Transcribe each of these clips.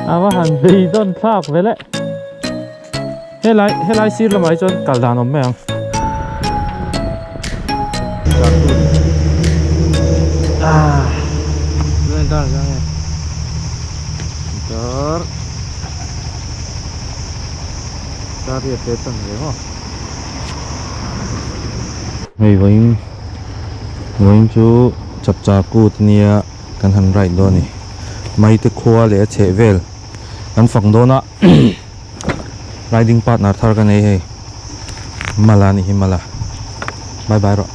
A va han beidawn thlak ve le. Helai helai sir lamah hi chuan kal dan awm mai ang. Ah. Dar dar dar riat te chan ve maw. Hei vawiin vawiin chu chapchar kut ania kan han ride dawn a ni maite khua leh a chheh vel kan fak dawn a riding partner thar ka nei hei mala a nih hi mala bye bye rawh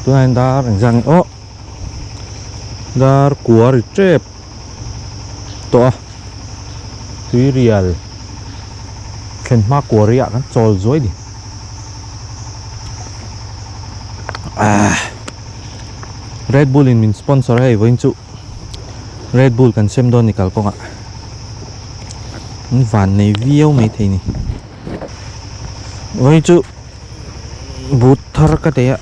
tunah hian dar engzah nge aw dar kua ri tep tawh a tuirial thlen hma kuari ah kan chawl zuai ni ah Red Bull in min sponsor a hei vawiin chu Red Bull kan sem dawn ni kalkawngah an van nei viau mai thei ni vawiin chu boot thar ka nei a.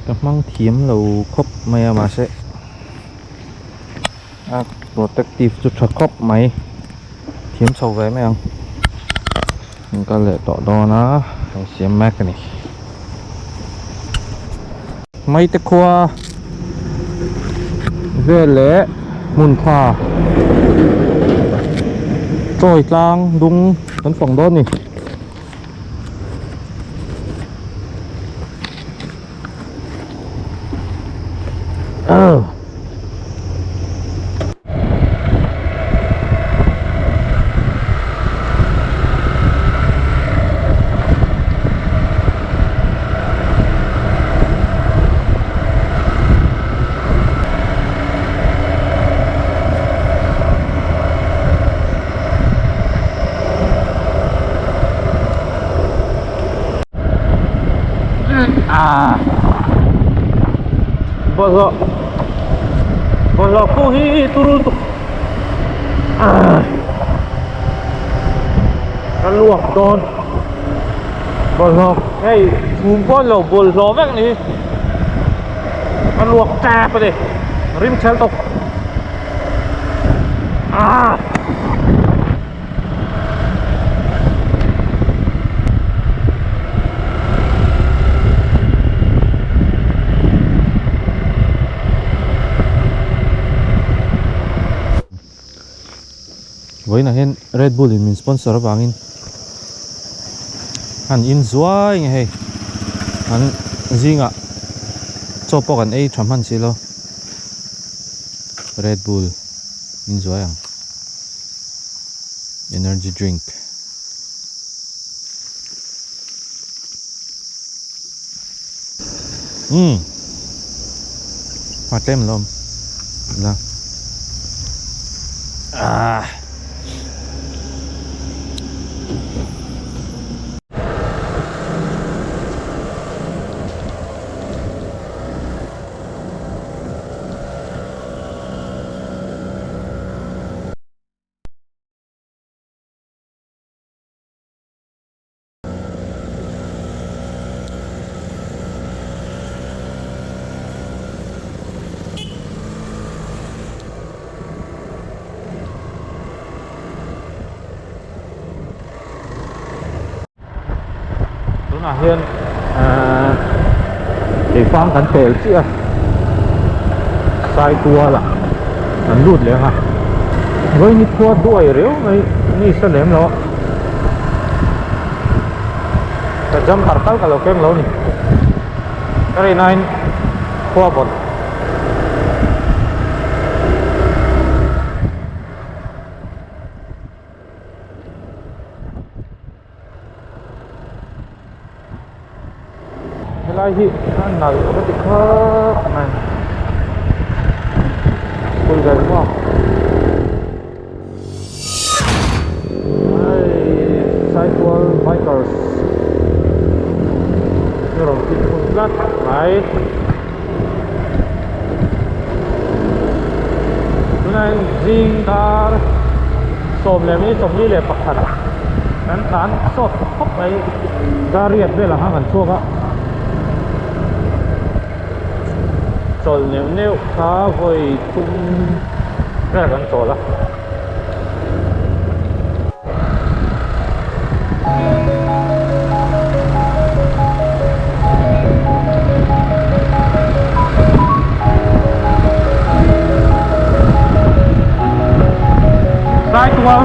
Ka hmang thiam lo khawp mai a mahse a protective chu tha khawp mai thiam chho ve mai ang an kal leh tawh dawn a an siam mek a ni maite khua vel leh hmun tha chawi tlang dung kan fang dawn a ni. Ah. Bawlhhlawh. Bawlhhlawh khu hi turu tuk. Ah. Ka luak dawn. Bawlhhlawh hei chhum pawn lo bawlhhlawh vek ni. Ka luak tep a ni. Rim chhel tawp. Ah. Vawiinah hian Red Bull in min sponsor avangin han in zuai nge hei an zingah chaw pawh kan ei tha hman si lo Red Bull in zuai ang. Energy drink. Umm. A tlem lo awm. La. Ah. Tunah hian ahh keifang kan pel chiah a saitual ah kan lut leh ang a vawiin hi khua duai riau mai ni sa lem lo a ka jumper tal ka lo keng lo a ni ka rin aiin khua vawt. Helai hi a nalh ka ti khawp mai school vel maw hei saitual bikers hi rawn fit hun tlat mai tunah hian zing dar 11:41 kan tlan sawt khawp mai dar riat velah khan kan chhuak a. Chawlh neuh neuh kha vawi thum vel kan chawl a. Saitual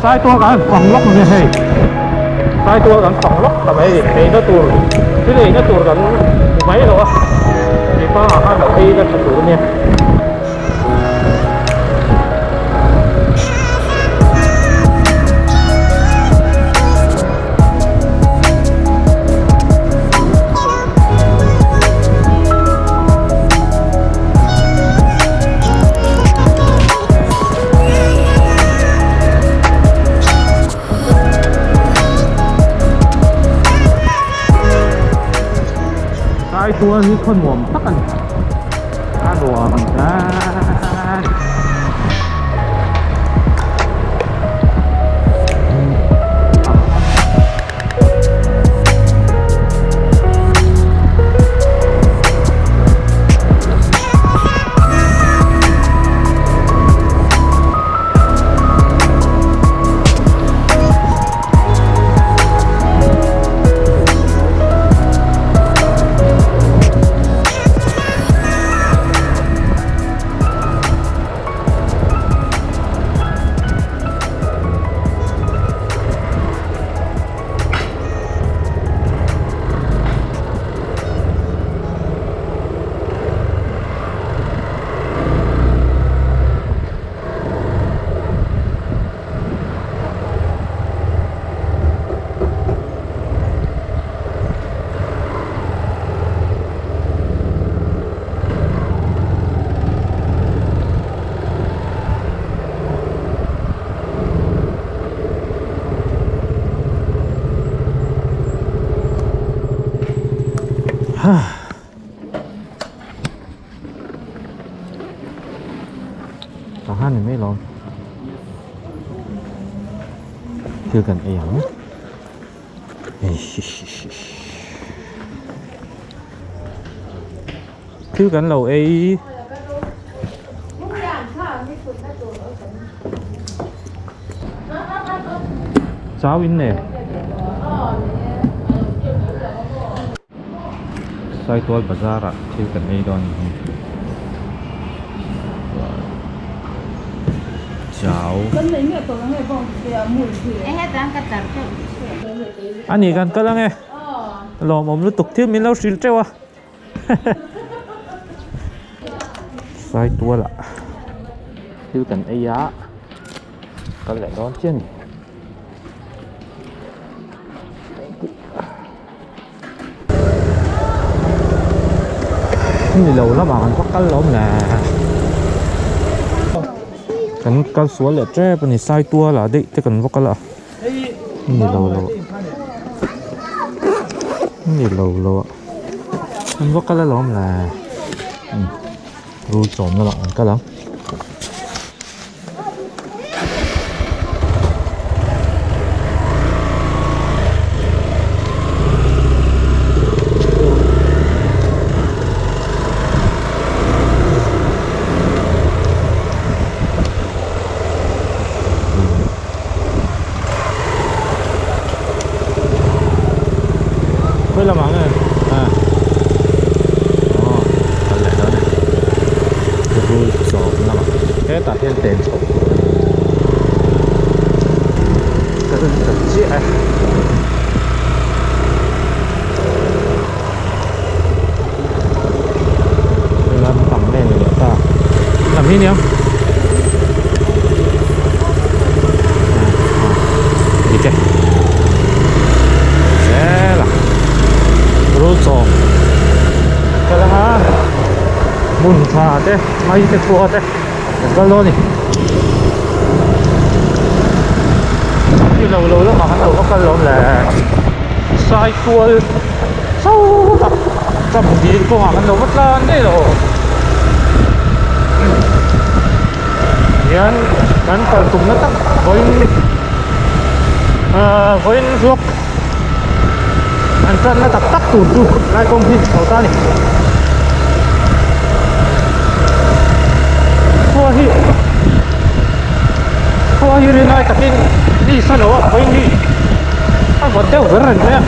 Saitual kan fang lawk mai hei Saitual kan fang lawk ta mai eina tur thil eina tur kan hmu mai lo a mipa ah khan lo ei na tha tur a nia. Saitual hi khaw nuam tak a ni a nuam hle. Tah ni mai lawm thil kan ei ang thil kan lo ei. Chau in nge Saitual bazar ah thil kan ei dawn a ni Chau A ni kan kal ange lawmawm lutuk thil min lo hrilh teuh a. Saitual ah thil kan ei a kal leh dawn chiah a ni. Ni lo lamah kan va kal lo awm le kan kal sual leh tep a ni Saitual ah daih te kan va kal a ni lo lo ni lo lo a an va kal alawm le rul chawm lamah an kal ang. Khawi lamah nge ah aw kal leh dawn e rul chawm lamah hetah hian pen chho ka rin ta chiah e. Lampang nge ni leh ta lam hi nia dik e zel a rul chawm kal anga hmun tha te mai te khua te kan kal dawn a ni ni lo lo lamah kan lo va kal lawm le saikual chauh tak cham dil kawngah kan lo va tlan daih lo hian kan kal tumna tak vawiin ahh vawiin vlog an tanna tak tak tur chu lai kawng hi chho ta a ni. Khua hi khua hi rin ai takin mi sa lo a vawiin hi a vawt deuh ber reng mai a.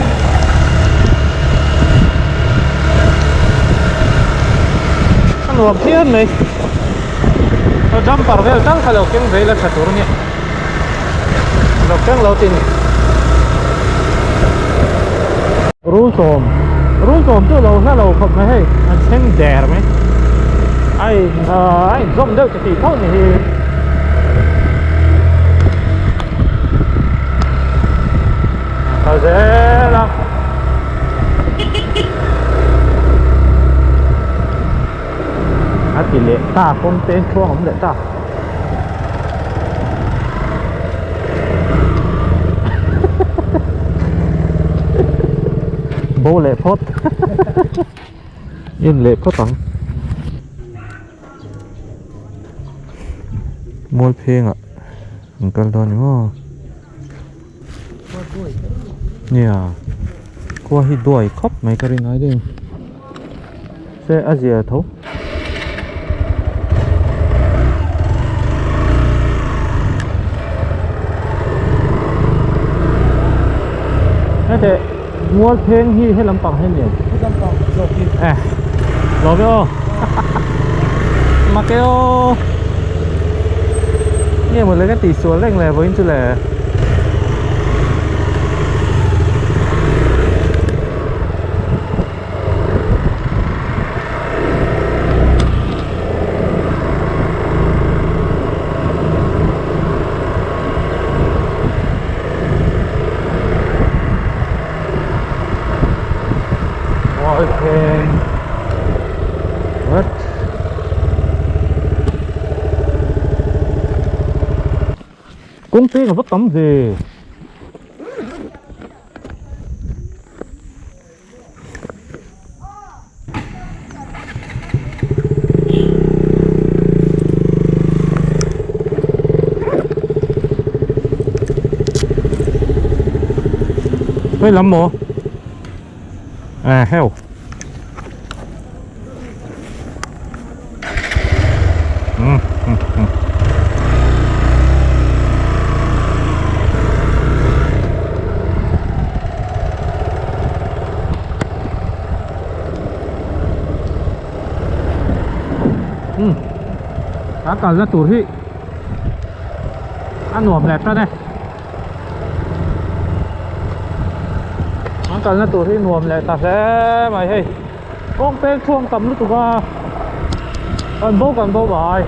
A nuam phian mai. Jumper vel tal kha lo keng ve ila tha tur a nia. Lo keng lo tin. Rul tawm rul tawm chu lo hla lo khawp mai hei an thleng der mai a in a inzawm deuh chi tih tho ni hi kal zel a a ti leh ta kawng te thuang awm leh ta. Bo leh phawt in leh phawt ang mual phengah an kal dawn ni maw nia khua hi duai khawp mai ka rin ai deuh se a zia tho. Hete mual pheng hi he lampang hi aniang eh lo ve aw make aw nge maw le ka tihsual reng le vawiin chu le. What? Kawng peng a va tam ve. Hơi lắm mồ À heo Ừ, ừ, ừ. Um a kalna tur hi a nuam leh tan e an kalna tur hi nuam leh ta hle mai hei kawng peng chhuang tam lutuk a kan bo kan bo mai.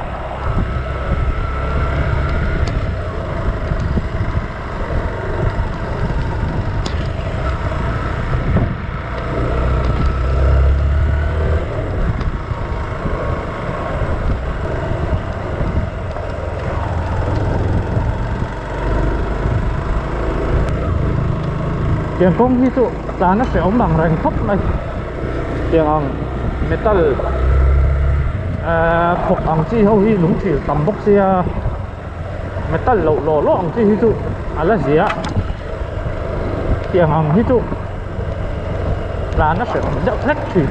Tiang kawng hi chu tlan a hrehawm ang reng khawp mai tiang ang metal ehh khawp ang chi ho hi lung thil tam bawk sia. Metal loh lawh lawh ang chi hi chu a la zia tiang ang hi chu tlan a hrehawm deuh hlek thin.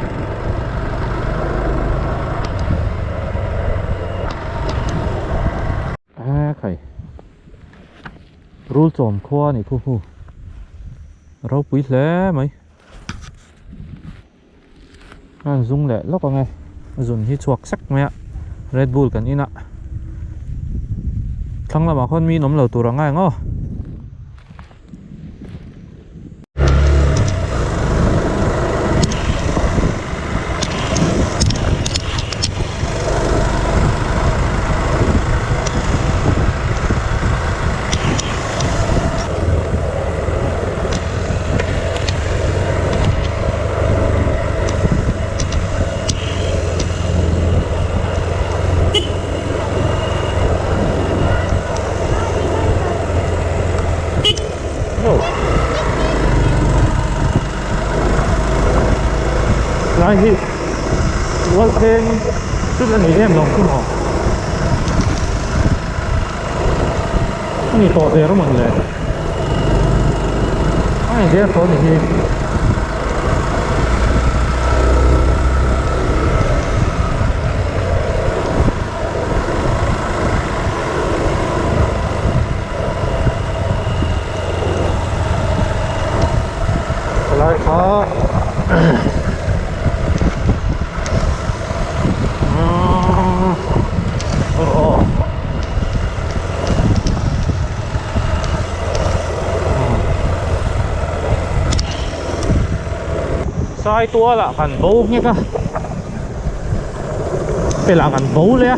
A khai rul chawm khua a nih khu hu ropui hle mai a han zung leh lawk ang e zun hi chhuak sek mai a red bull kan in a thlang lamah khawn mi in awm lo tur ang a eng aw. Lai hi ual pheng chu la nei em lo chu maw a ni tawh der amawn le a ni der tawh a ni hi. Helai kha Sai tualah kan bo nghek a pelah kan bo leh a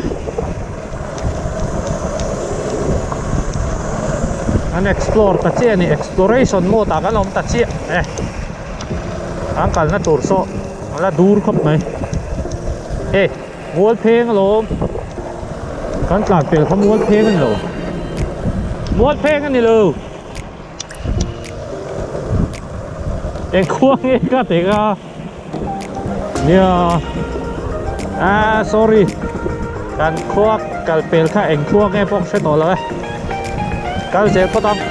an explore ta chiah a ni exploration mode ah kan awm ta chiah e an kalna tur saw a la dur khawp mai e mual pheng alawm kan tlan pel kha mual pheng a ni lo mual pheng a ni lo eng khua nge ka teh ka nia ah sorry kan khua kal pel kha eng khua nge pawh hre tawh lo e kal zel phawt ang.